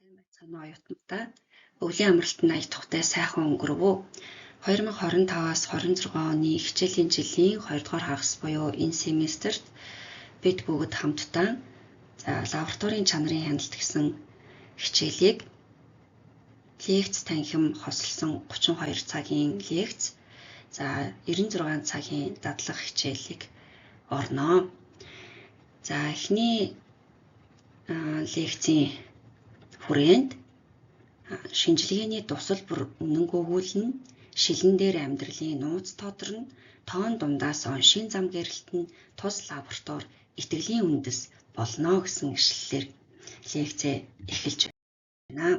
Сайн байцгаана уу оюутнуудаа. Өвлийн амралт нь ая тухтай сайхан өнгөрөв үү? 2025-аас 26 оны хичээлийн жилийн 2 дугаар хагас буюу энэ семестрт бид бүгд хамтдаа за лабораторийн чанарын хяналт гэсэн хичээлийг лекц танхим хосолсон 32 цагийн лекц, за 96 цагийн дадлага хичээлийг орноо. За эхний лекцийн хүрээнд шинжилгээний дусал бүр үнэн гүгүүлнэ, шилэн дээр амьдралын нууц тодорно, тоон дундаас оншийн зам гэрэлтэн, тус лаборатори итгэлийн үндэс болно гэсэн ишлэлээр лекцээ эхэлж байна.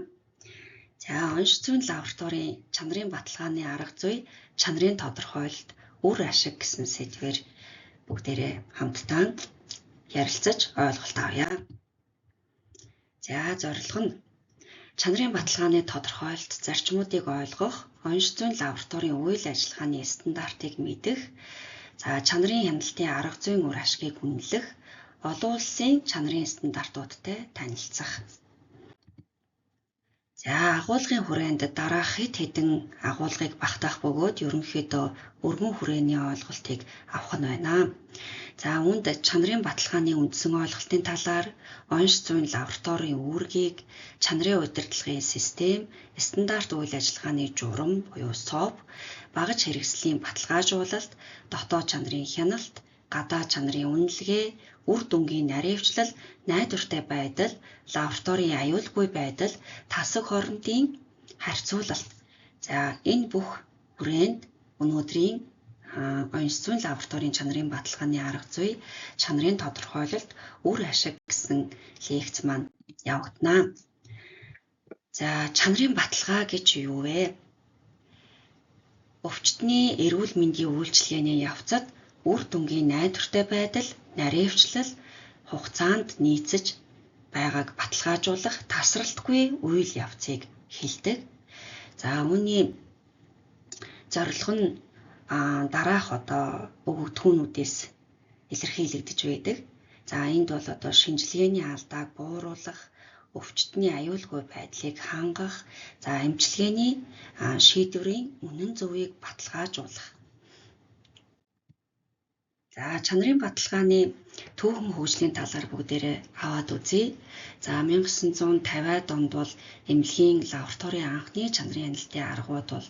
За онш зүйн лабораторийн чанарын баталгааны арга зүй, чанарын тодорхойлолт, үр ашиг гэсэн сэдвээр бүгдээрээ хамтдаа ярилцаж ойлголт авъя. За зорилго нь чанарын баталгааны тодорхойлолт, зарчмуудыг ойлгох, онш зүйн лабораторийн үйл ажиллагааны стандартыг мэдэх, за чанарын хяналтын арга зүйн үр ашгийг үнэлэх, олон улсын чанарын стандартуудтай танилцах. За агуулгын хүрээнд дараах хэд хэдэн агуулгыг багтаах бөгөөд ерөнхийдөө өргөн хүрээний ойлголтыг авах нь байна. За үүнд чанарын баталгааны үндсэн ойлголтын талаар, онш зүйн лабораторийн үүргийг, чанарын удирдлагын систем, стандарт үйл ажиллагааны журам буюу SOP, багаж хэрэгслийн баталгаажуулалт, дотоод чанарын хяналт, гадаад чанарын үнэлгээ, үр дүнгийн наривчлал, найдвартай байдал, лабораторийн аюулгүй байдал, тасаг хоорондын харьцуулалт. За энэ бүх хүрээнд өнөөдрийн онш зүйн лабораторийн чанарын баталгааны арга зүй, чанарын тодорхойлолт, үр ашиг гэсэн лекц маань явагдана. За чанарын баталгаа гэж юу вэ? Өвчтний эрүүл мэндийн үйлчилгээний явцад үр дүнгийн найдвартай байдал, наривчлал, хугацаанд нийцэж байгааг баталгаажуулах тасралтгүй үйл явцыг хэлдэг. За үүний зорилго нь дараах одоо өгөгдхүүнүүдээс илэрхийлэгдэж байдаг. За энд бол одоо шинжилгээний алдааг бууруулах, өвчтний аюулгүй байдлыг хангах, за эмчилгээний шийдвэрийн үнэн зөвийг баталгаажуулах. За чанарын баталгааны түүхэн хөгжлийн талаар бүгдээрээ аваад үзье. За 1950-ад онд бол эмнэлгийн лабораторийн анхны чанарын хяналтын аргууд бол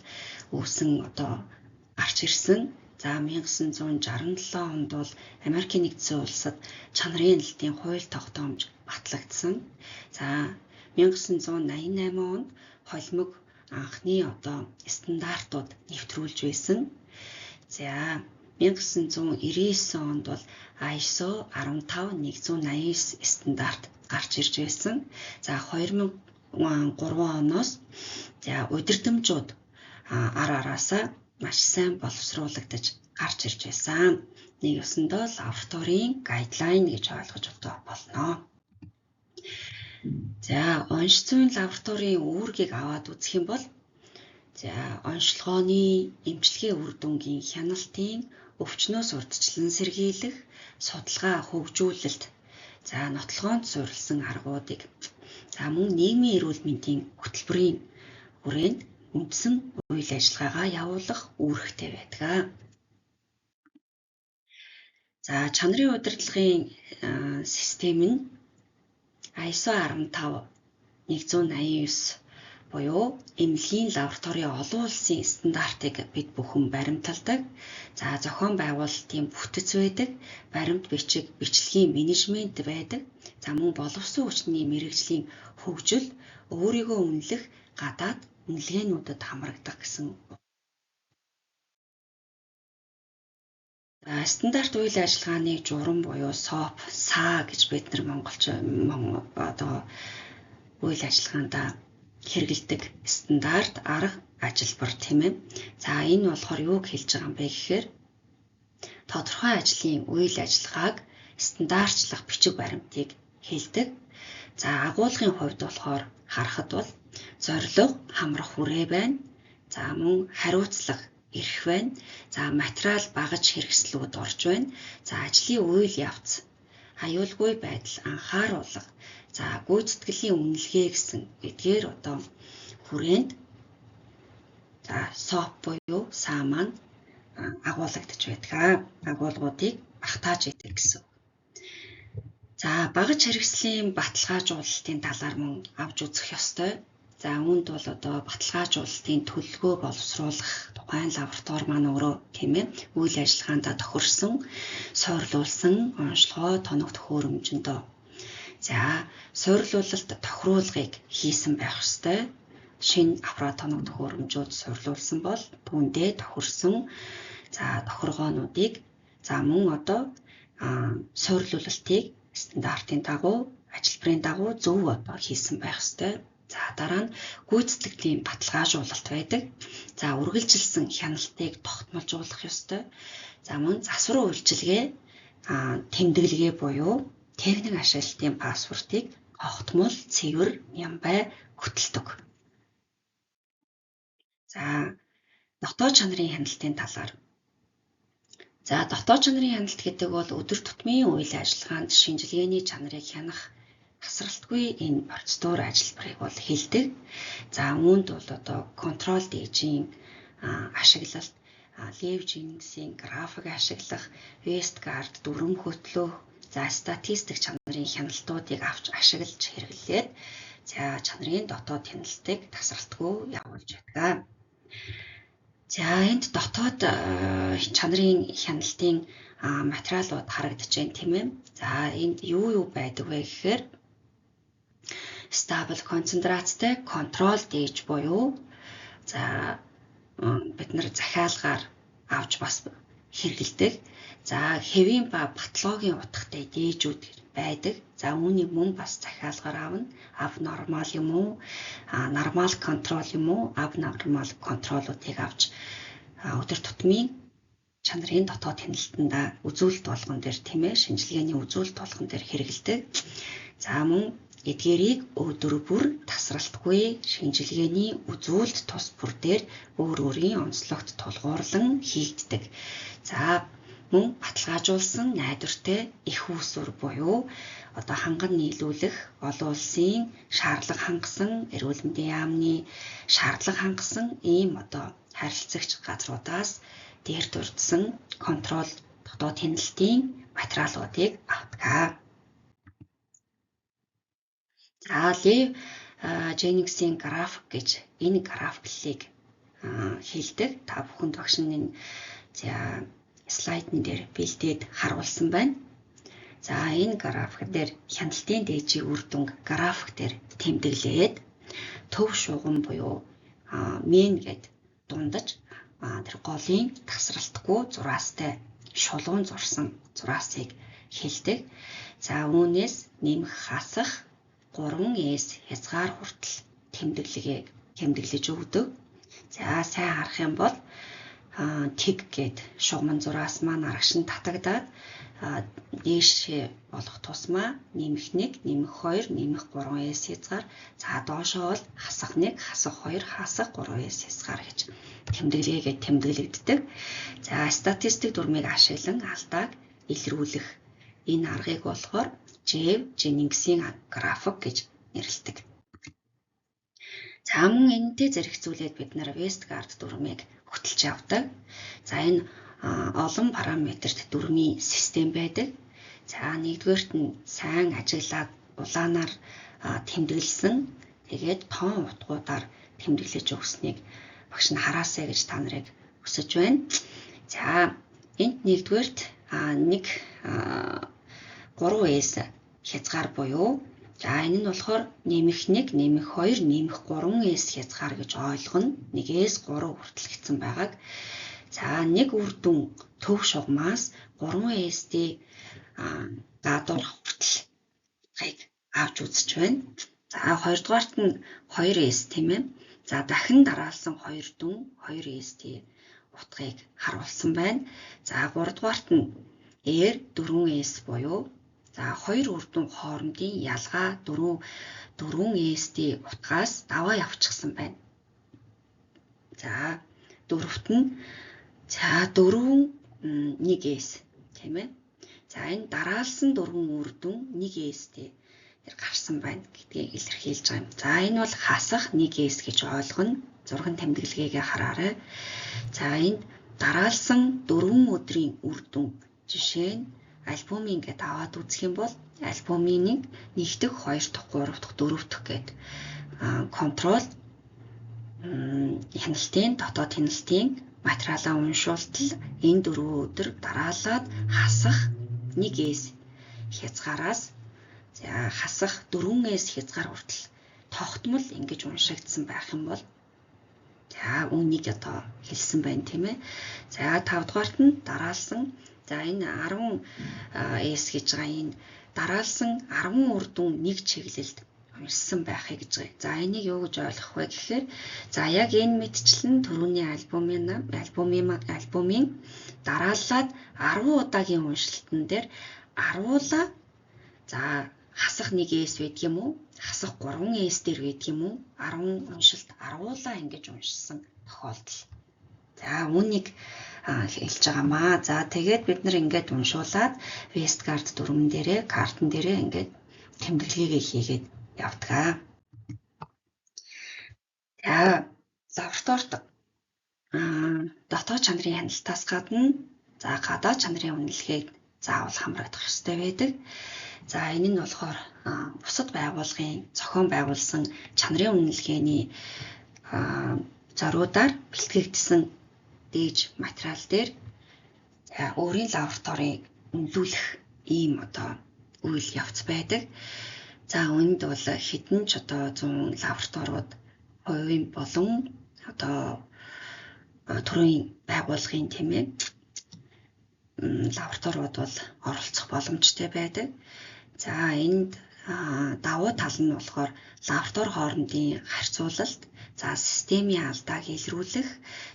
үүсэн одоо гарч ирсэн. За 1967 онд бол Америкийн нэгдсэн улсад чанарын хяналтын хууль тогтоомж батлагдсан. За 1988 онд холимог анхны одоо стандартууд нэвтрүүлж байсан. За 1999 онд бол ISO 15189 стандарт гарч ирж байсан. За 2003 оноос за удирдамжууд ар араасаа маш сайн боловсруулагдаж гарч ирж байсан. Нэг ёсондоо лабораторийн гайдлайн гэж ойлгож одоо болно. За онш зүйн лабораторийн үүргийг аваад үзэх юм бол за онцлогооны эмчилгээ үр дүнгийн хяналтын өвчнөөс урьдчилан сэргийлэх, судалгаа хөгжүүлэлт, за нотлогоонд суурилсан аргуудыг, за мөн нийгмийн эрүүл мэндийн хөтөлбөрийн хүрээнд үндсэн үйл ажиллагаагаа явуулах үүрэгтэй байдаг. За чанарын удирдлагын систем нь ISO 15189 буюу эмнэлгийн лабораторийн олон улсын стандартыг бид бүхэн баримталдаг. За зохион байгуулалтын бүтэц байдаг, баримт бичиг, бичлэгийн менежмент байдаг. За мөн боловсон хүчний мэргэжлийн хөгжил, өөрийгөө үнэлэх, гадаад үнэлгээнүүдэд хамрагдах гэсэн. Стандарт үйл ажиллагааны журам буюу SOP, SA гэж бид нар монголч одоо үйл ажиллагаанд хэрэглэдэг стандарт арга ажилбар тийм ээ. За энэ болохоор юуг хэлж байгаа юм бэ гэхээр тодорхой ажлын үйл ажиллагааг стандартчлах бичиг баримтыг хэлдэг. За агуулгын хувьд болохоор харахад бол зорилго, хамрах хүрээ байна. За мөн хариуцлага эрх байна. За материал багаж хэрэгслүүд орж байна. За ажлын үйл явц, аюулгүй байдал, анхааруулга, За, гүйцэтгэлийн үнэлгээ гэсэн эдгээр одоо хүрээнд за SOP буюу САА маань агуулгадж байдаг. Агуулгуудыг багтааж идэг гэсэн. За, багаж хэрэгслийн баталгаажуулалтын талаар мөн авч үзэх ёстой. За, үүнд бол одоо баталгаажуулалтын төлөвлөгөө боловсруулах тухайн лаборатори маань өөрөө, тийм ээ, үйл ажиллагаандаа тохирсон, суурлуулсан онцлогоо, тоног төхөөрөмжөндөө за суурлуулалт тохируулгыг хийсэн байх ёстой. Шинэ аппарат, тоног төхөөрөмжүүд суурлуулсан бол түүндээ тохирсон за тохиргоонуудыг, за мөн одоо суурлуулалтыг стандартын дагуу, ажилбарын дагуу зөв одоо хийсэн байх ёстой. За, дараа нь гүйцэтгэлийн баталгаажуулалт байдаг. За, үргэлжилсэн хяналтыг тогтмолжуулах ёстой. За, мөн засвар үйлчилгээ, тэмдэглэгээ буюу техник ашиглалтын паспортыг тогтмол, цэвэр, нямбай хөтэлдэг. За, дотоод чанарын хяналтын талаар. За, дотоод чанарын хяналт гэдэг бол өдөр тутмын үйл ажиллагаанд шинжилгээний чанарыг хянах тасралтгүй энэ процедур ажилбарыг бол хэлдэг. За, үүнд бол одоо control дээжийн ашиглалт, Лев Дженнингсийн график ашиглах, Вестгард дүрэм хөтлөх, за статистик чанарын хяналтуудыг авч ашиглаж хэрэглээд, за чанарын дотоод хяналтыг тасралтгүй явуулж байдаг. За, энд дотоод чанарын хяналтын материалууд харагдаж байна, тийм ээ. За, энд юу юу байдаг вэ гэхээр стабил концентрацтай control дээж буюу за бид нар захиалгаар авч бас хэрэглэдэг. За, хэвийн ба патологийн утгатай дээжүүд байдаг. За, үүнийг мөн бас захиалгаар авна. Абнормал юм уу, нормал control юм уу, абнормал control уудыг авч өдөр тутмын чанарын дотоод хяналтандаа үзүүлэлт болгон дээр, тийм ээ, шинжилгээний үзүүлэлт болгон дээр хэрэглэдэг. За, мөн эдгээрийг өдөр бүр тасралтгүй шинжилгээний үзүүлэлт тус бүр дээр өөр өөрийн онцлогт тулгуурлан хийгддэг. За, мөн баталгаажуулсан найдвартай эх үүсвэр буюу одоо ханган нийлүүлэх, олон улсын шаардлага хангасан, эрүүл мэндийн яамны шаардлага хангасан ийм одоо харилцагч газруудаас дээр дурдсан control дотоод хяналтын материалуудыг авдаг. За, Лев Дженнингсийн график гэж энэ графиклыг хэлдэг. Та бүхэнд багш нь энэ за слайдн дээр бэлдээд харуулсан байна. За, энэ график дээр хяналтын дээжийн үр дүнг график дээр тэмдэглээд төв шугам буюу mean гээд дундаж тэр голын тасралтгүй зураастай шулуун зурсан зураасыг хэлдэг. За, үүнээс нэмэх, хасах 3S хязгаар хүртэл тэмдэглэгээ тэмдэглэж өгдөг. За, сайн харах юм бол тэг гээд шугаман зураас маань арагш нь татагдаад дээшээ болох тусмаа нэмэх 1, нэмэх 2, нэмэх 3S хязгаар, за доошоо бол хасах 1, хасах 2, хасах 3S хязгаар гэж тэмдэглэгээ тэмдэглэгддэг. За, статистик дүрмийг ашиглан алдааг илрүүлэх энэ аргыг болохоор Жев Дженнингсийн график гэж нэрлэдэг. За, мөн энэтэй зэрэгцүүлээд бид нар Вестгард дүрмийг хөтөлж явдаг. За, энэ олон параметрт дүрмийн систем байдаг. За, нэгдүгээрт нь сайн ажиглаад улаанаар тэмдэглэсэн, тэгээд тоон утгуудаар тэмдэглэж өгснийг багш нь хараасай гэж та нарыг хүсэж байна. За, энд нэгдүгээрт нэг 3S хязгаар буюу за энэ нь болохоор нэмэх 1, нэмэх 2, нэмэх 3S хязгаар гэж ойлгоно. 1-ээс 3 хүртэл гэсэн байгааг. За, нэг үр дүн төв шугамаас 3SD гадуурх хүртэл авч үзэж байна. За, хоёрдугаарт нь 2S, тийм ээ. За, дахин дараалсан 2 дүн 2SD утгыг харуулсан байна. За, гуравдугаарт нь R 4S буюу за хоёр үр дүн хоорондын ялгаа 4 4SD утгаас даваа явчихсан байна. За, дөрөвт нь за 4 1S, тийм ээ. За, энэ дараалсан дөрвөн үр дүн 1SD тэр тэр гарсан байна гэдгийг илэрхийлж байгаа юм. За, энэ бол хасах 1S гэж ойлгоно. Зурган тэмдэглэгээгээ хараарай. За, энд дараалсан 4 өдрийн үр дүн, жишээ нь альбумын гээд аваад үзэх юм бол альбумын 1 дахь, 2 дахь, 3 дахь, 4 дахь гээд control хяналтын, дотоод хяналтын материалаа уншуултал энэ 4 өдөр дараалаад хасах 1S хязгаараас, за, хасах 4S хязгаар хүртэл тогтмол ингэж уншигдсан байх юм бол, за, үүнийг одоо хэлсэн байна, тийм ээ. За, 5 дугаарт нь дараалсан, за, энэ 10 S гэж байгаа энэ дараалсан 10 үр дүн нэг чиглэлд уншсан байхыг гэж байгаа. За, энийг юу гэж ойлгох вэ гэхээр, за, яг энэ мэтчлэн түрүүний альбумын дарааллаад 10 удаагийн уншилтан дээр 10-уулаа, за, хасах 1 S байдаг юм уу? Хасах 3 S дээр байдаг юм уу? 10 уншилт 10-уулаа ингэж уншсан тохиолдол. За, үүнийг хэлж байгаамаа. За, тэгээд бид нар ингээд уншуулад Westgard дүрмэн дээрээ, картан дээрээ ингээд тэмдэглэгээ хийгээд явдаг. За, лабораторид дотоод чанарын хяналтаас гадна, за, гадаад чанарын үнэлгээг заавал хамрагдах ёстой байдаг. За, энэ нь болохоор бусад байгууллагын зохион байгуулсан чанарын үнэлгээний зориудаар бэлтгэгдсэн дээж материал дээр, за, өөрийн лабораторийг үнэлүүлэх ийм одоо үйл явц байдаг. За, үүнд бол хэдэн ч одоо 100 лабораториуд хувийн болон одоо төрийн байгууллагын, тийм ээ, лабораториуд бол оролцох боломжтой байдаг. За, энд давуу тал нь болохоор лаборатори хоорондын харьцуулалт, за, системийн алдааг илрүүлэх,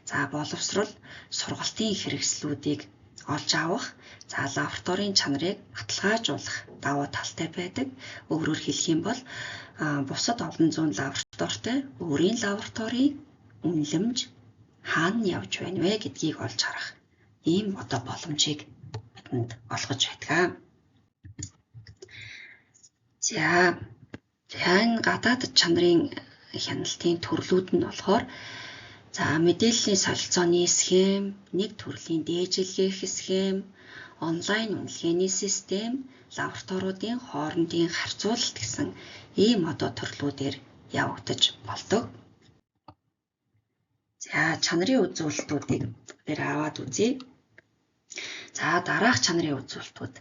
за, боловсрол, сургалтын хэрэгслүүдийг олж авах, за, лабораторийн чанарыг баталгаажуулах давуу талтай байдаг. Өөрөөр хэлэх юм бол бусад олон зуун лабораторитой өөрийн лабораторийн үнэлэмж хаана явж байна вэ гэдгийг олж харах ийм одоо боломжийг бидэнд олгож байдаг. За, энэ гадаад чанарын хяналтын төрлүүд нь болохоор, за, мэдээллийн солилцооны схем, нэг төрлийн дээжилгээх схем, онлайн үнэлгээний систем, лабораториудын хоорондын харьцуулалт гэсэн ийм одоо төрлүүдээр явагдаж болдог. За, чанарын үзүүлэлтүүдийг дээр аваад үзье. За, дараах чанарын үзүүлэлтүүд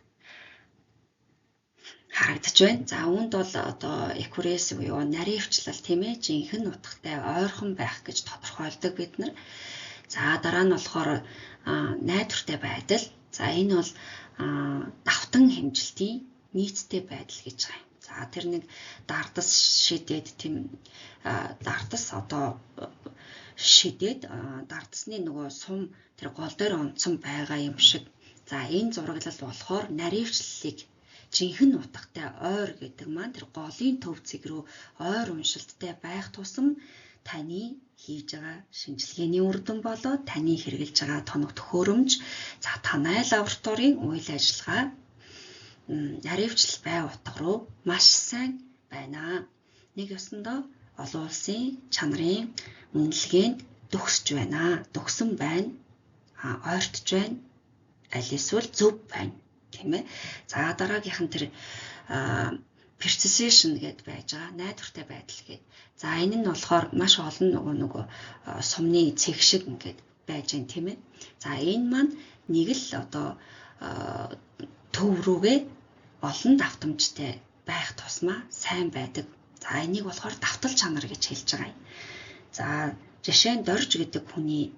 харагдаж байна. За, үүнд бол одоо accuracy буюу наривчлал, тийм ээ, жинхэнэ утгатай ойрхон байх гэж тодорхойлдог бид нар. За, дараа нь болохоор найдвартай байдал. За, энэ бол давтан хэмжилтийн нийцтэй байдал гэж байгаа юм. За, тэр нэг дардас шидээд, тийм, дардас одоо шидээд, дардсны нөгөө сум тэр гол дээр онцсон байгаа юм шиг. За, энэ зураглал болохоор наривчлалыг жинхэнэ утгатай ойр гэдэг маань тэр голын төв цэг рүү ойр уншилттай байх тусам таны хийж байгаа шинжилгээний үр дүн болоод таны хэрэглэж байгаа тоног төхөөрөмж, за, танай лабораторийн үйл ажиллагаа наривчлал бай утга руу маш сайн байна. Нэг ёсондоо олон улсын чанарын үнэлгээнд төгсөж байна. Төгсөн байна. Ойртож байна. Аль эсвэл зөв байна, тийм ээ. За, дараагийнх нь тэр precision гэдээ байж байгаа. Найдвартай байдал гээд. За, энэ нь болохоор маш олон нөгөө сумны цэг шиг ингээд байж байна, тийм ээ. За, энэ маань нэг л одоо төв рүүгээ олон давтамжтай байх тусмаа сайн байдаг. За, энийг болохоор давтал чанар гэж хэлж байгаа юм. За, жишээ нь Дорж гэдэг хүний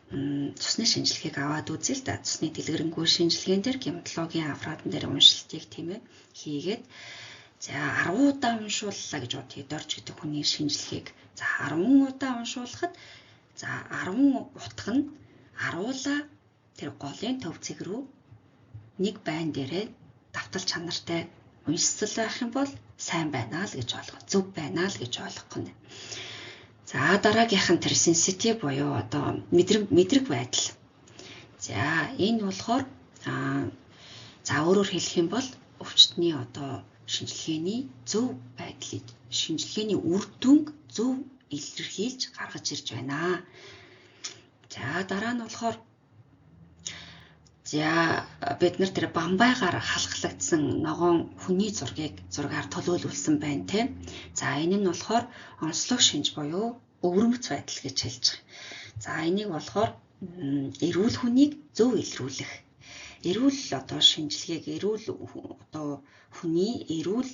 цусны шинжилгээг аваад үзье л да. Цусны дэлгэрэнгүй шинжилгээн дээр гематологийн аппаратан дээр уншилтыг, тийм ээ, хийгээд, за, 10 удаа уншууллаа гэж бодъё Дорж гэдэг хүний шинжилгээг. За, 10 удаа уншуулахад, за, 10 утга нь 10-уулаа тэр голын төв цэг рүү нэг байн дээрээ давтал чанартай уншицал байх юм бол сайн байна л гэж ойлгох, зөв байна л гэж ойлгох гэнэ. За, дараагийнх нь тэр sensitive буюу одоо мэдрэг байдал. За, энэ болохоор за, өөрөөр хэлэх юм бол өвчтний одоо шинжилгээний зөв байдлыг, шинжилгээний үр дүнг зөв илэрхийлж гаргаж ирж байна. За дараа нь болохоор за бид нар тэр бамбайгаар халахлагдсан ногоон хүний зургийг зургаар төлөөлүүлсэн байна те. За энэ нь болохоор онцлог шинж буюу өвөрмөц байдал гэж хэлж байгаа. За энийг болохоор эрүүл хүнийг зөв илрүүлэх. Эрүүл одоо шинжилгээг эрүүл одоо хүний эрүүл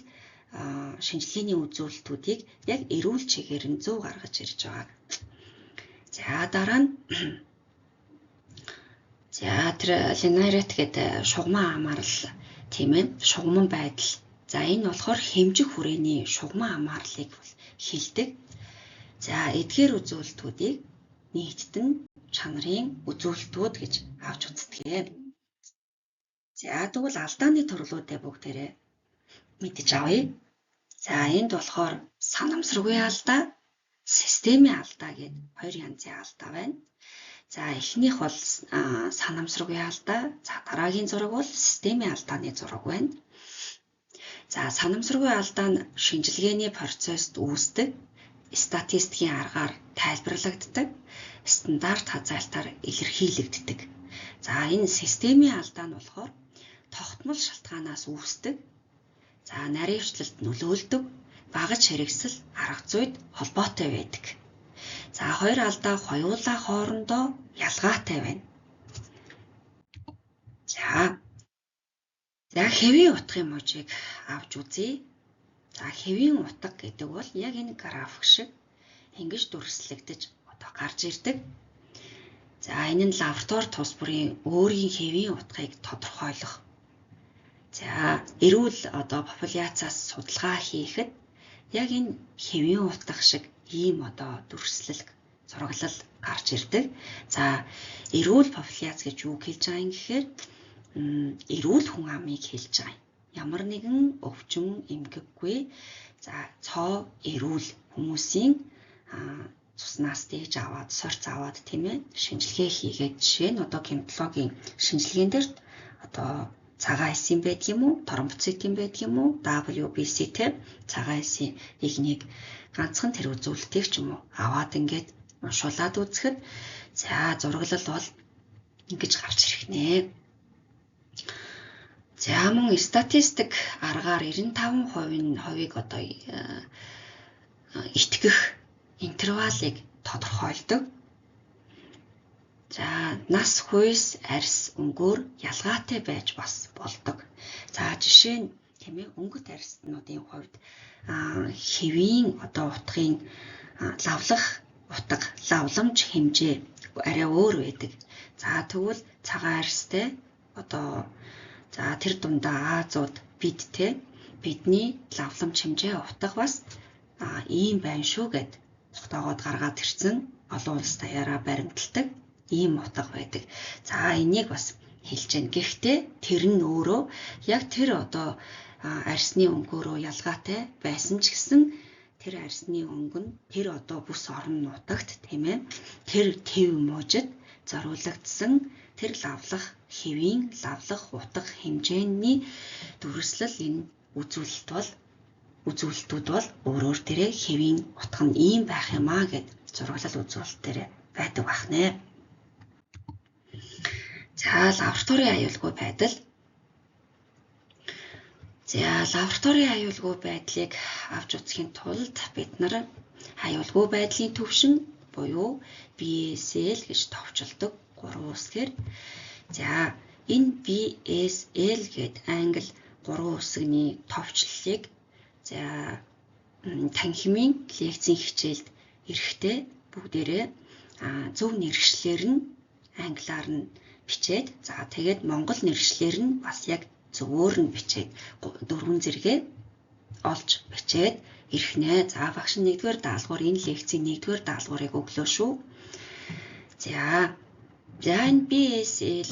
шинжилгээний үзүүлэлтүүдийг яг эрүүл чигээр нь зөв гаргаж ирж байгааг. За дараа нь за тэр linearity гэдэг шугаман хамаарал, тийм ээ, шугаман байдал. За энэ болохоор хэмжих хүрээний шугаман хамаарлыг хэлдэг. За эдгээр үзүүлэлтүүдийг нийтд нь чанарын үзүүлэлтүүд гэж авч үздэг. За тэгвэл алдааны төрлүүдээ бүгдээрээ мэдэж авъя. За энд болохоор санамсаргүй алдаа, системийн алдаа гээд хоёр янзын алдаа байна. За эхнийх бол санамсаргүй алдаа. За дараагийн зураг бол системийн алдааны зураг байна. За санамсаргүй алдаа нь шинжилгээний процесст үүсдэг, статистикийн аргаар тайлбарлагддаг, стандарт хазайлтаар илэрхийлэгддэг. За энэ системийн алдаа нь болохоор тогтмол шалтгаанаас үүсдэг. За нарийвчлалд нөлөөлдөг, багаж хэрэгсэл, арга зүйд холбоотой байдаг. За хоёр алдаа хоёулаа хоорондоо ялгаатай байна. За хэвийн утгын мужийг авч үзье. За хэвийн утга гэдэг бол яг энэ график шиг ингэж дүрслэгдэж одоо гарч ирдэг. За энэ нь лаборатори тус бүрийн өөрийн хэвийн утгыг тодорхойлох. За эрүүл одоо популяциас судалгаа хийхэд яг энэ хэвийн утга шиг ийм одоо дүрслэл зураглал гарч ирдэг. За эрүүл популяц гэж юу хэлж байгаа юм гэхээр эрүүл хүн амыг хэлж байгаа юм. Ямар нэгэн өвчин эмгэггүй, за цоо эрүүл хүмүүсийн цуснаас дээж аваад, сорьц аваад, тийм ээ, шинжилгээ хийгээд, жишээ нь одоо гематологийн шинжилгээн дээр одоо цагаан эсийн байдаг юм уу, тромбоцитын байдаг юм уу, WBC те, цагаан эсийн игнийг ганцхан тэр үзүүлэлтийг ч юм уу аваад ингээд уншуулад үзэхэд за зураглал бол ингэж гарч ирэх нэ. За мөн статистик аргаар 95% хувийг одоо итгэх интервалыг тодорхойлдог. За нас, хүйс, арьс өнгөөр ялгаатай байж бас болдог. За жишээ нь, тийм ээ, өнгөт арьснуудын хувьд хэвийн одоо утгын лавлах утга, лавламж хэмжээ арай өөр байдаг. За тэгвэл цагаан арьстай одоо за тэр дундаа Азууд бид те бидний лавламж хэмжээ утга бас ийм байна шүү гэд тогтоогоод гаргаад ирсэн, олон улс даяараа баримталдаг ийм утга байдаг. За энийг бас хэлж байна. Гэхдээ тэр нь өөрөө яг тэр одоо арьсны өнгөөрөө ялгаатай байсан ч гэсэн тэр арьсны өнгө нь тэр одоо бүс орон нутагт, тийм ээ, тэр төв мужид зориулагдсан тэр лавлах хэвийн лавлах утга хэмжээний дүрслэл энэ үзүүлэлт бол үзүүлэлтүүд бол өөрөөр дээрээ хэвийн утга нь ийм байх юм аа гэд зураглал үзүүлэлт дээр байдаг байх нэ. За лабораторийн аюулгүй байдал. За лабораторийн аюулгүй байдлыг авч үзэхийн тулд бид нар аюулгүй байдлын түвшин буюу BSL гэж товчилдог гурван үсгээр. За энэ BSL гээд англи гурван үсгний товчлолыг за танхимын лекцийн хичээлд эрэхтэй бүгдээрээ зөв нэршлээр нь англиар нь бичээд, за тэгээд монгол нэршлээр нь бас яг зөвөөр нь бичээд дөрвөн зэрэгээ олж бичээд ирэх нэ. За багш нь нэгдүгээр даалгавар, энэ лекцийн нэгдүгээр даалгаврыг өглөө шүү. За энэ BSL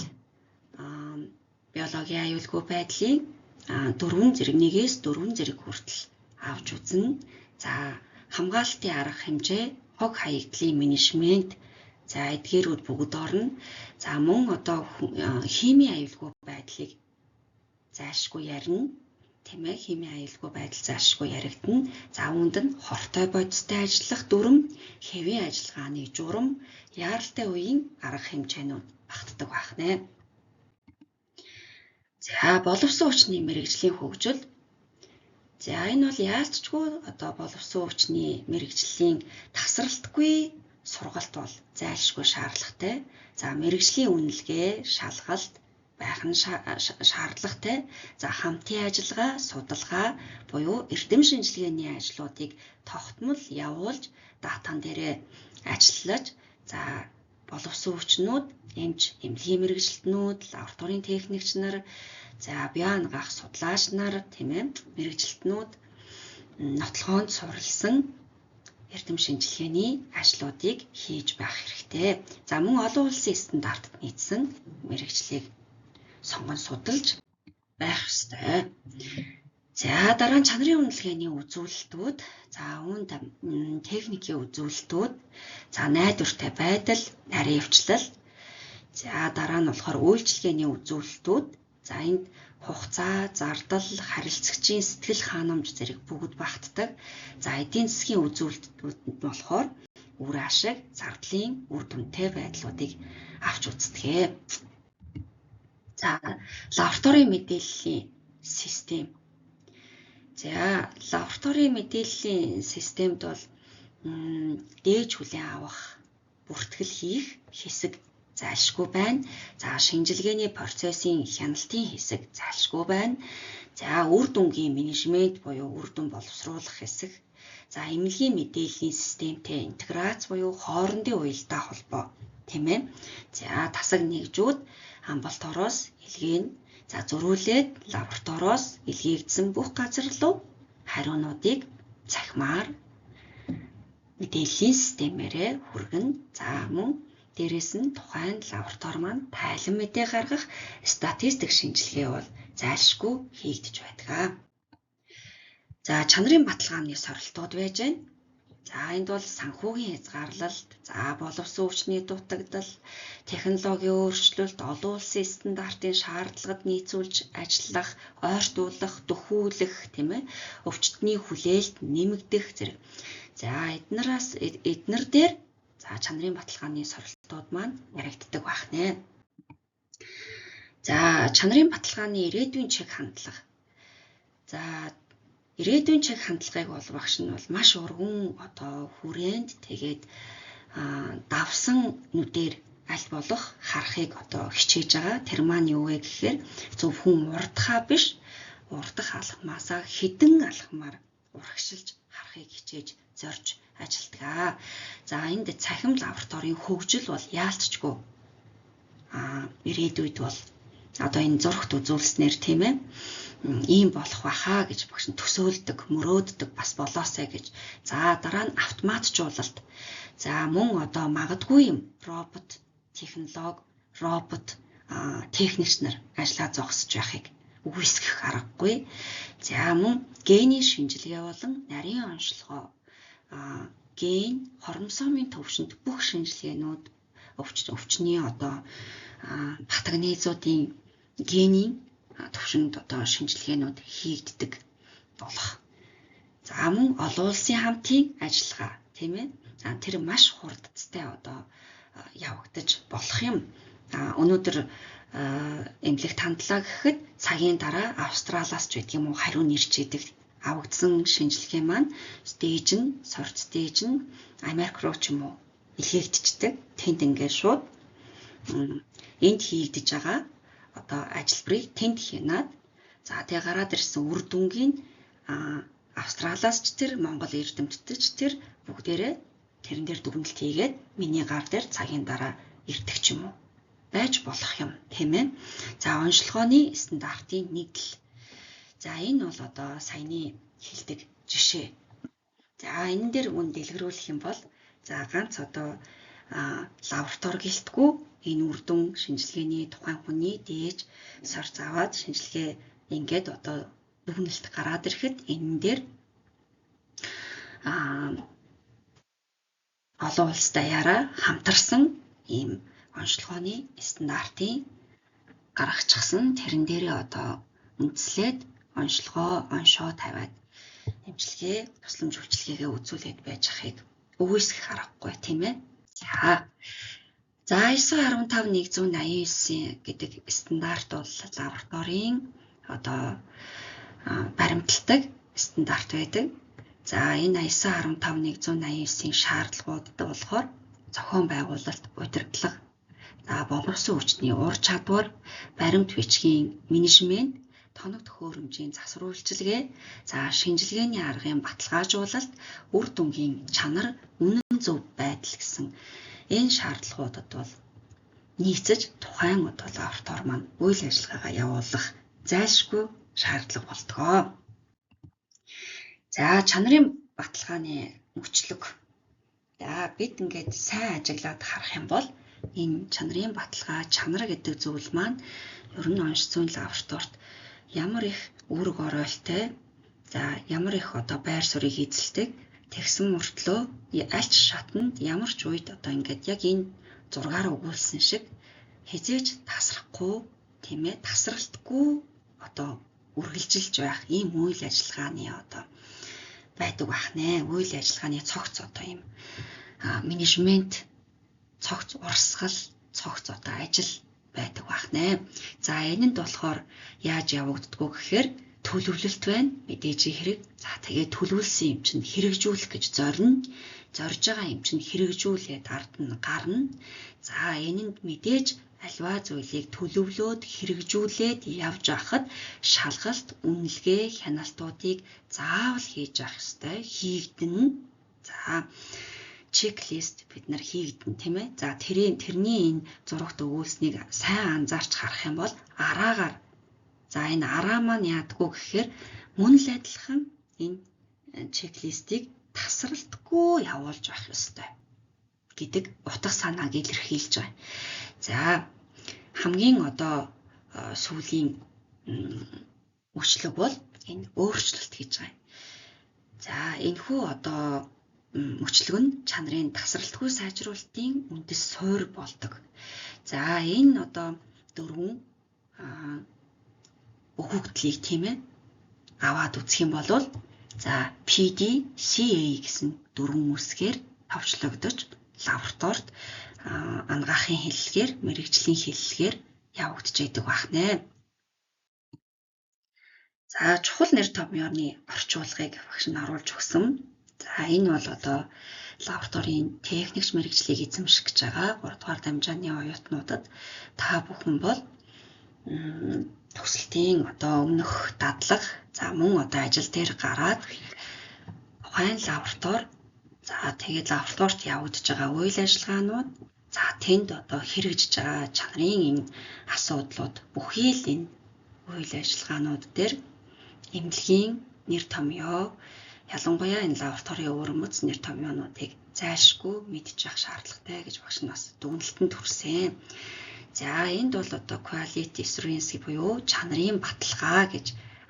биологийн аюулгүй байдлын дөрвөн зэрэг, нэгээс дөрвөн зэрэг хүртэл авч үзнэ. За хамгаалтын арга хэмжээ, хог хаягдлын менежмент, за эдгээрүүд бүгд орно. За мөн одоо химийн аюулгүй байдлыг зайлшгүй ярина. тийм ээ, химийн аюулгүй байдал зайлшгүй яригдана. За үүнд нь хортой бодистой ажиллах дүрм, хэвийн ажиллагааны журам, яаралтай үеийн арга хэмжээнүүд багтдаг байх нэ. За боловсон хүчний мэргэжлийн хөгжил. За энэ бол яалтчгүй одоо боловсон хүчний мэргэжлийн тасралтгүй сургалт бол зайлшгүй шаардлагатай. За мэргэжлийн үнэлгээ, шалгалт байх нь шаардлагатай. За хамтын ажиллагаа, судалгаа буюу эрдэм шинжилгээний ажлуудыг тогтмол явуулж датан дээрээ ажиллаж, за боловсон хүчнүүд, эмч, эмнэлгийн мэргэжилтнүүд, лабораторийн техникч нар, за био анагаах судлаач нар, тийм ээ, мэргэжилтнүүд нотлохоонд суурилсан эрдэм шинжилгээний ажлуудыг хийж байх хэрэгтэй. За мөн олон улсын стандартад нийцсэн мэргэжлийг сонгон судалж байх ёстой. За дараа нь чанарын үнэлгээний үзүүлэлтүүд, за үүнд техникийн үзүүлэлтүүд, за найдвартай байдал, нарийн өвчлөл, за дараа нь болохоор үйлчилгээний үзүүлэлтүүд, за энд хугацаа, зардал, харилцагчийн сэтгэл ханамж зэрэг бүгд багтдаг. За эдийн засгийн үзүүлэлтүүд нь болохоор үр ашиг, зардлын үр дүнтэй байдлуудыг авч үздэг. За лабораторийн мэдээллийн систем. За лабораторийн мэдээллийн системд бол дээж хүлээн авах, бүртгэл хийх хэсэг зайлшгүй байна. За шинжилгээний процессын хяналтын хэсэг зайлшгүй байна. За үр дүнгийн менежмент буюу үр дүн боловсруулах хэсэг. За эмнэлгийн мэдээллийн системтэй интеграц буюу хоорондын уялдаа холбоо, тийм ээ. За тасаг нэгжүүд амбулаториос илгээнэ. За зөрүүлээд лабораториос илгээгдсэн бүх газар руу хариунуудыг цахимаар мэдээллийн системээрээ хүргэнэ. За мөн дээрэс нь тухайн лаборатори маань тайлан мэдээ гаргах статистик шинжилгээ бол зайлшгүй хийгдэж байдаг. За чанарын баталгааны сорилтууд байж байна. За энд бол санхүүгийн хязгаарлалт, за боловсон хүчний дутагдал, технологийн өөрчлөлт, олон улсын стандартын шаардлагад нийцүүлж ажиллах, ойртуулах, дөхүүлэх, тийм ээ, өвчтний хүлээлт нэмэгдэх зэрэг. За эднэр дээр за чанарын баталгааны сорилтууд маань яригддаг байх нэ. За чанарын баталгааны ирээдүйн чиг хандлага. За ирээдүйн чиг хандлагыг бол багш нь бол маш өргөн одоо хүрээнд тэгээд давсан нүдээр аль болох харахыг одоо хичээж байгаа. Тэр маань юу вэ гэхээр зөвхөн урдхаа биш, урдах алхмаасаа хэдэн алхмаар урагшилж харахыг хичээж зорж ажилладаг. За энд цахим лабораторийн хөгжил бол яалтчгүй ирээдүйд бол одоо энэ зурагт үзүүлснээр тийм ээ ийм болох байхаа гэж багш нь төсөөлдөг, мөрөөддөг бас болоосай гэж. За дараа нь автоматжуулалт. За мөн одоо магадгүй юм робот технологи, робот техникч нар ажиллаа зогсож байхыг үгүйсгэх аргагүй. За мөн генийн шинжилгээ болон нарийн онцлогоо ген, хромосомын төвшөнд бүх шинжилгээнүүд өвчний одоо патогенезуудын генийн төвшөнд одоо шинжилгээнүүд хийгддэг болох. За мөн олон улсын хамтын ажиллагаа, тийм ээ. Тэр маш хурдцтай одоо явагдаж болох юм. Өнөөдөр эмнэлэгт хандлаа гэхэд цагийн дараа Австралиас ч байдаг юм уу хариу нэрч идэг. Авагдсан шинжилгээ маань стейж нь, сорт стейж нь Америк руу ч юм уу илгээгдчихдэг. Тэнд ингээд шууд энд хийгдэж байгаа одоо ажилбарыг тэнд хянаад, за тэгээ гараад ирсэн үр дүнгийн Австралиас ч тэр, Монгол эрдэмтдэж ч тэр бүгдээрээ тэрэн дээр дүгнэлт хийгээд миний гар дээр цагийн дараа ирдэг ч юм уу байж болох юм, тийм ээ. За онцлогооны стандартын нэгдэл. За энэ бол одоо саяны хэлдэг жишээ. За энэ дээр үн дэлгэрүүлэх юм бол за ганц одоо лаборатори гэлтгүй энэ үр дүн шинжилгээний тухайн хүний дээж сорц аваад шинжилгээ ингээд одоо дүгнэлт гараад ирэхэд энэ дээр олон улс даяараа хамтарсан ийм онцлогооны стандартын гаргачихсан тэрэн дээрээ одоо үндслээд онцлогоо оншоо тавиад эмчилгээ, тусламж үйлчилгээгээ үзүүлээд байж ахыг үгүйсгэх аргагүй, тийм ээ. За ISO 15189 гэдэг стандарт бол лабораторийн одоо баримталдаг стандарт байдаг. За, энэ ISO 15189-ийн шаардлагуудад болохоор зохион байгуулалт, удирдлага, за боловсон хүчний ур чадвар, баримт бичгийн менежмент, тоног төхөөрөмжийн засвар үйлчилгээ, за шинжилгээний аргын баталгаажуулалт, үр дүнгийн чанар, үнэн зөв байдал гэсэн энэ шаардлагуудад бол нийцэж тухайн одоо лаборатори маань үйл ажиллагаагаа явуулах зайлшгүй шаардлага болдгоо. За, чанарын баталгааны мөчлөг. За, бид ингээд сайн ажиглаад харах юм бол энэ чанарын баталгаа, чанар гэдэг зүйл маань ер нь онш зүйн лабораторид ямар их үүрэг оройлтой, за ямар их одоо байр суурийг эзэлдэг, тэгсэн мөртлөө аль ч шатанд, ямар ч үед одоо ингээд яг энэ зургаар өгүүлсэн шиг хэзээ ч тасрахгүй, тийм ээ, тасралтгүй одоо үргэлжилж байх ийм үйл ажиллагааны одоо байдаг байх нэ. Үйл ажиллагааны цогц одоо ийм менежмент, цогц урсгал, цогц одоо ажил байдаг байх нэ. За, энэнд болохоор яаж явагддгүү гэхээр төлөвлөлт байна, мэдээж хэрэг. За, тэгээд төлөвлөсөн юм чинь хэрэгжүүлэх гэж зорино. Зорж байгаа юм чинь хэрэгжүүлээд ард нь гарна. За, энэнд мэдээж аливаа зүйлийг төлөвлөөд хэрэгжүүлээд явж байхад шалгалт, үнэлгээ, хяналтуудыг заавал хийж явах ёстой. Хийгдэнэ. За, checklist бид нар хийгдэн, тийм ээ. За, тэрний энэ зурагт өгүүлснийг сайн анзаарч харах юм бол араагаар, за энэ араа маань яадаггүй гэхээр мөн л адилхан энэ checklist ийг тасралтгүй явуулж байх ёстой гэдэг утга санааг илэрхийлж байгаа. За, хамгийн одоо сүүлийн мөчлөг бол энэ өөрчлөлт гэж байгаа. За, энэхүү одоо мөчлөг нь чанарын тасралтгүй сайжруулалтын үндэс суурь болдог. За, энэ одоо дөрвөн өгөгдлийг, тийм ээ, аваад үзэх юм бол за PDCA гэсэн дөрвөн үсгээр товчлогдож лабораторид анагаахын хэллэгээр, мэргэжлийн хэллэгээр явагдаж байдаг байх нэ. За, чухал нэр томьёоны орчуулгыг багш нь оруулж өгсөн. За, энэ бол одоо лабораторийн техникч мэргэжлийг эзэмших гэж байгаа 3 дугаар дамжааны оюутнуудад та бүхэн бол төгсөлтийн одоо өмнөх дадлага, за мөн одоо ажил дээр гараад тухайн лаборатори, за тэгээд лабораторид явагдаж байгаа үйл ажиллагаанууд, за тэнд одоо хэрэгжиж байгаа чанарын энэ асуудлууд бүхий л энэ үйл ажиллагаанууд дээр эмнэлгийн нэр томьёо, ялангуяа энэ лабораторийн өвөрмөц нэр томьёонуудыг зайлшгүй мэдчих шаардлагатай гэж багш нь бас дүгнэлтэнд хүрсэн. За, энд бол одоо quality assurance буюу чанарын баталгаа гэж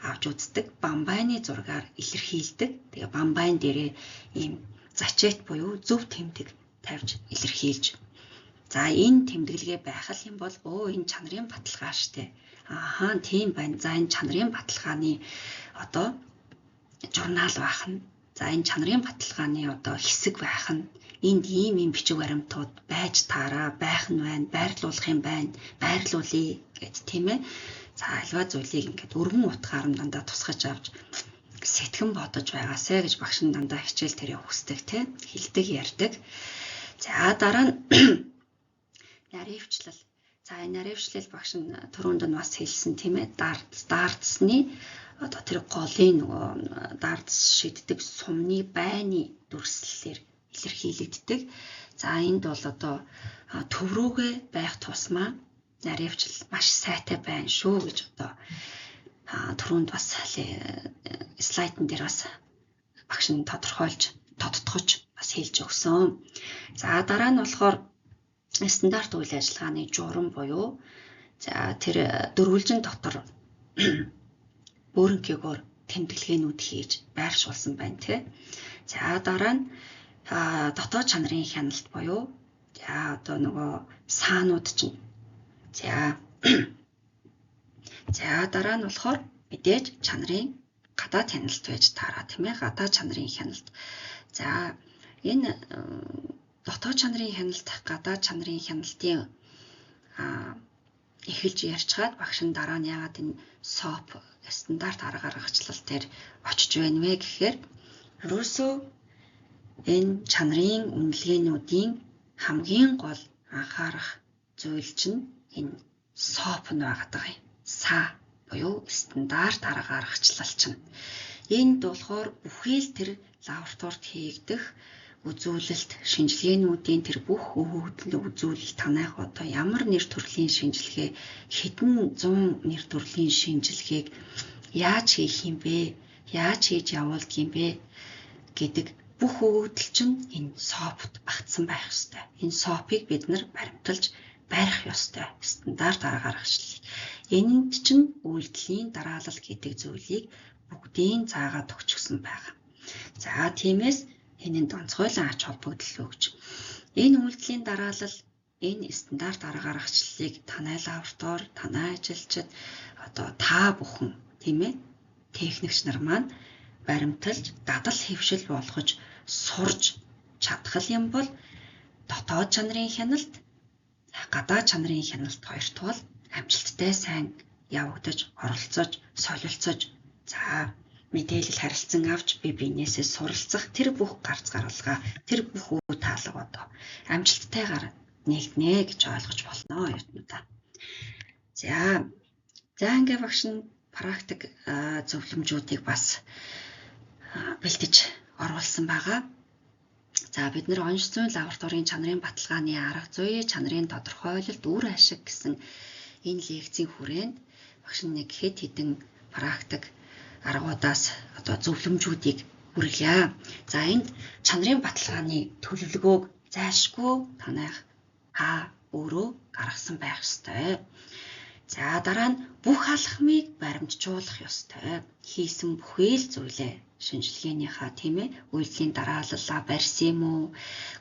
авч үздэг. Бамбайны зургаар илэрхийлдэг. Тэгээ бамбайн дээрээ ийм зачет буюу зөв тэмдэг тавьж илэрхийлж. За, энэ тэмдэглэгээ байх юм бол өө, энэ чанарын баталгаа штэ. Ааха, тийм байна. За, энэ чанарын баталгааны одоо журнал байх нь. За, энэ чанарын баталгааны одоо хэсэг байх нь. Энд ийм ийм бичиг баримтууд байж таараа байх нь байна, байрлуулах юм байна, байрлуулъя гэж, тийм ээ. За, аливаа зүйлийг ингээд өргөн утгаар нь дандаа тусгаж авч сэтгэн бодож байгаасай гэж багш нь дандаа хичээл тэрээ хүсдэг, те, хэлдэг, ярьдаг. За, дараа нь наривчлал. За, энэ наривчлал багш нь түрүүнд нь бас хэлсэн, тийм ээ. Дардсны одоо тэр голын нөгөө дардс шиддэг сумны байны дүрслэлээр илэрхийлэгддэг. За, энд бол одоо төв рүүгээ байх тусмаа наривчлал маш сайтай байна шүү гэж одоо түрүүнд бас слайдн дээр бас багш нь тодорхойлж, тодтогч бас хэлж өгсөн. За, дараа нь болохоор стандарт үйл ажиллагааны журам буюу за тэр дөрвөлжин дотор бөөрөнхийгөөр тэмдэглэгээнүүд хийж байршуулсан байна, тий. За, дараа нь дотоод чанарын хяналт буюу за одоо нөгөө саанууд чинь. За, дараа нь болохоор Мэдээж чанарын гадаад хяналт байж таараа, тийм ээ, гадаад чанарын хяналт. За, энэ дотоод чанарын хяналт, гадаад чанарын хяналтын эхэлж ярьчгаад багш нь дараа нь яагаад энэ SOP стандарт арга аргачлал дээр очиж байна вэ гэхээр ерөөсөө энэ чанарын үнэлгээнүүдийн хамгийн гол анхаарах зүйл чинь энэ SOP нь байгаа юм. СА буюу стандарт арга аргачлал чинь. Энд болохоор бүхий л тэр лабораторид хийгдэх үзүүлэлт, шинжилгээнүүдийн тэр бүх өгөгдөл үзүүлэлт, танайх одоо ямар нэр төрлийн шинжилгээ, хэдэн зуун нэр төрлийн шинжилгээг яаж хийх юм бэ, яаж хийж явуулдаг юм бэ гэдэг бүх өгөгдөл чинь энэ SOP-т багтсан байх ёстой. Энэ SOP-ыг бид нар баримталж барих ёстой. Стандарт арга аргачлал. Энэнд чинь үйлдэлийн дараалал гэдэг зүйлийг бүгдийг заагаад өгчихсөн байгаа. За, тиймээс энэнд онцгойлон ач холбогдол өгч энэ үйлдэлийн дараалал, энэ стандарт арга аргачлалыг танай лаборатори, танай ажилчид, одоо та бүхэн, тийм ээ, техникч нар маань баримталж, дадал хэвшил болгож сурж чадах юм бол дотоод чанарын хяналт, гадаад чанарын хяналт хоёрт бол амжилттай сайн явагдаж, оролцож, солилцож, за, мэдээлэл харилцан авч бие биенээсээ суралцах тэр бүх гарц гаралгаа, тэр бүх үе таалга одоо амжилттайгаар нэгднэ гэж ойлгож болно, оюутнуудаа. За, ингээ багш нь практик зөвлөмжүүдийг бас бэлтэж оруулсан байгаа. За, бид нар онш зүйн лабораторийн чанарын баталгааны арга зүй, чанарын тодорхойлолт, үр ашиг гэсэн энэ лекцийн хүрээнд багш нь нэг хэд хэдэн практик аргуудаас одоо зөвлөмжүүдийг хүргье. За, энд чанарын баталгааны төлөвлөгөөг зайлшгүй танайх та өөрөө гаргасан байх ёстой. За, дараа нь бүх алхмыг баримтжуулах ёстой. Хийсэн бүхий л зүйлээ, шинжилгээнийхаа, тийм ээ, үйлдэлийн дараалалаа барьсан юм уу,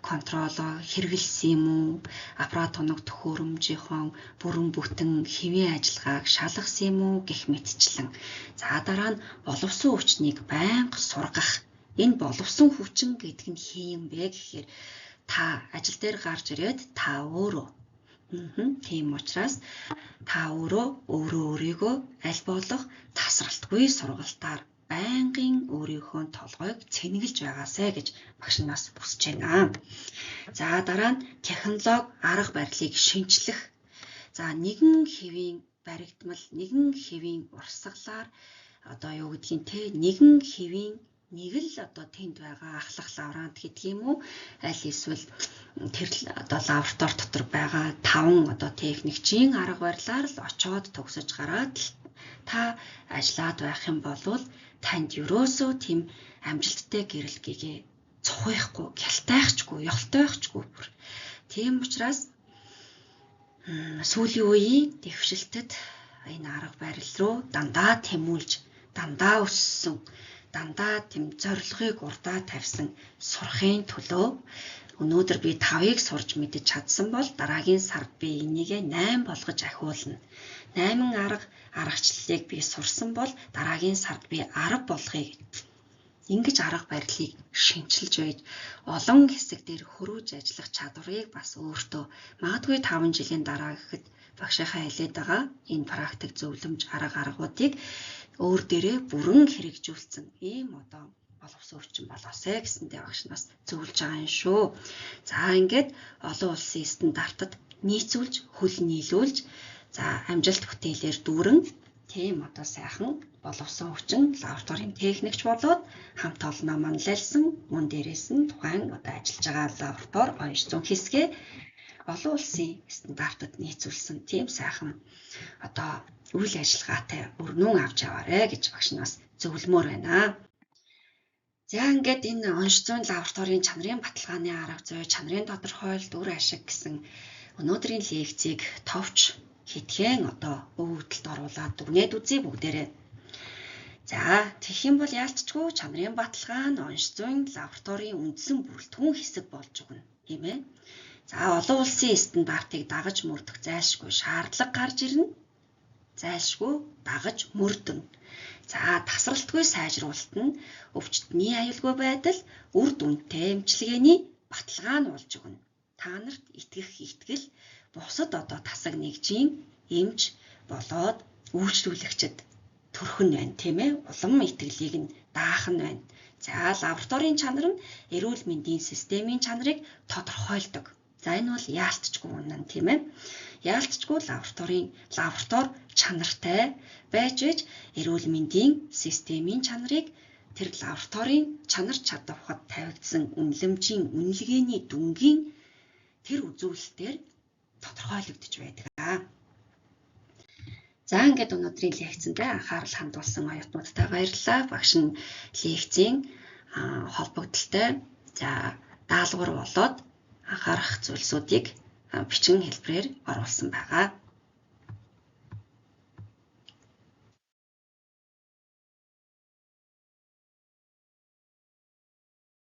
контролоо хэрэглэсэн юм уу, аппарат тунаг төхөөрөмжийнхөө бүрэн бүтэн хэвийн ажиллагааг шалгасан юм уу гэх мэтчлэн. За, дараа нь боловсон хүчнийг байнга сургах. Энэ боловсон хүчин гэдэг нь хин юм бэ гэхээр та ажил дээр гарч ирээд та өөрөө. Тийм учраас та өөрөө өөрөө өөрийгөө аль болох тасралтгүй сургалтаар байнгын өөрийнхөө толгойг цэнгэлж байгаасай гэж багш нь бас хүсэж байна. За, дараа нь технологи арга барилыг шинчлэх. За, нэгэн хэвийн баригдмал, нэгэн хэвийн урсгалаар, одоо юу гэдгийг те, нэгэн хэвийн нэг л одоо тэнд байгаа ахлах лаборант гэдэг юм уу, аль эсвэл тэр одоо лаборатори дотор байгаа 5 одоо техникчийн арга барилаар л очоод төгсөж гараад л та ажиллаад байх юм бол танд ерөөсөө тийм амжилттай гэрэл гэгээ цухихгүй, гялтайхчгүй, ёлтойхчгүй бүр. Тийм учраас сүүлийн үеийн дэвшилтэд энэ арга барил руу дандаа тэмүүлж, дандаа өссөн, дандаа тэм зорилгыг урдаа тавьсан сурахын төлөө өнөөдөр би 5-ыг сурж мэдэж чадсан бол дараагийн сард би энийгээ 8 болгож ахиулна. 8 арга аргачлалыг би сурсан бол дараагийн сард би 10 болгоё. Ингэж арга барилыг шинчилж байж олон хэсэг дээр хөрвж ажиллах чадварыг бас өөртөө магадгүй 5 жилийн дараа гэхэд багшийнхаа хэлээд байгаа энэ практик зөвлөмж арга аргуудыг өөр дээрээ бүрэн хэрэгжүүлсэн ийм одоо боловсон хүчин болоосэй гэсэндээ багш нь бас зөвлөж байгаа юм шүү. За, ингээд олон улсын стандартад нийцүүлж, хөл нийлүүлж, за, амжилт бүтээлээр дүүрэн тийм одоо сайхан боловсон хүчин лабораторийн техникч болоод хамт олноо манлайлсан, мөн дээрээс нь тухайн одоо ажиллаж байгаа лаборатори оюун зүйн хэсгээ олон улсын стандартад нийцүүлсэн тийм сайхан одоо үйл ажиллагаатай өрнөн авч яваарэ гэж багш нь бас зөвлөмөр байна. За, ингээд энэ онш зүйн лабораторийн чанарын баталгааны арга зүй, чанарын тодорхойлолт, үр ашиг гэсэн өнөөдрийн лекцийг товч хэдхэн одоо өгөгдөлд оруулаад дүгнээд үзье бүгдээрээ. За, тэгэх юм бол яалтчгүй чанарын баталгаа нь онш зүйн лабораторийн үндсэн бүрэлдэхүүн хэсэг болж өгнө, тийм ээ. За, олон улсын стандартыг дагаж мөрдөх зайлшгүй шаардлага гарч ирнэ. Зайлшгүй дагаж мөрдөн. За, тасралтгүй сайжруулалт нь өвчтний аюулгүй байдал, үр дүнтэй эмчилгээний баталгаа нь болж өгнө. Та нарт итгэх итгэл бусад одоо тасаг нэгжийн эмч болоод үйлчлүүлэгчид төрөх нь байна, тийм ээ. Улам итгэлийг нь даах нь байна. За, лабораторийн чанар нь эрүүл мэндийн системийн чанарыг тодорхойлдог. За, энэ бол яалтчгүй үнэн, тийм ээ. Яалтчгүй лаборатори чанартай байж эрүүл мэндийн системийн чанарыг тэр лабораторийн чанар чадвархад тавигдсан үнэлэмжийн үнэлгээний дүнгийн тэр үзүүлэлтээр тодорхойлогдож байдаг. За, ингээд өнөөдрийн лекцэндээ анхаарал хандуулсан оюутнуудтай баярлалаа. Багш нь лекцийн холбогдолтой, за, даалгавар болоод анхаарах зүйлсүүдийг бичин хэлбэрээр оруулсан байгаа.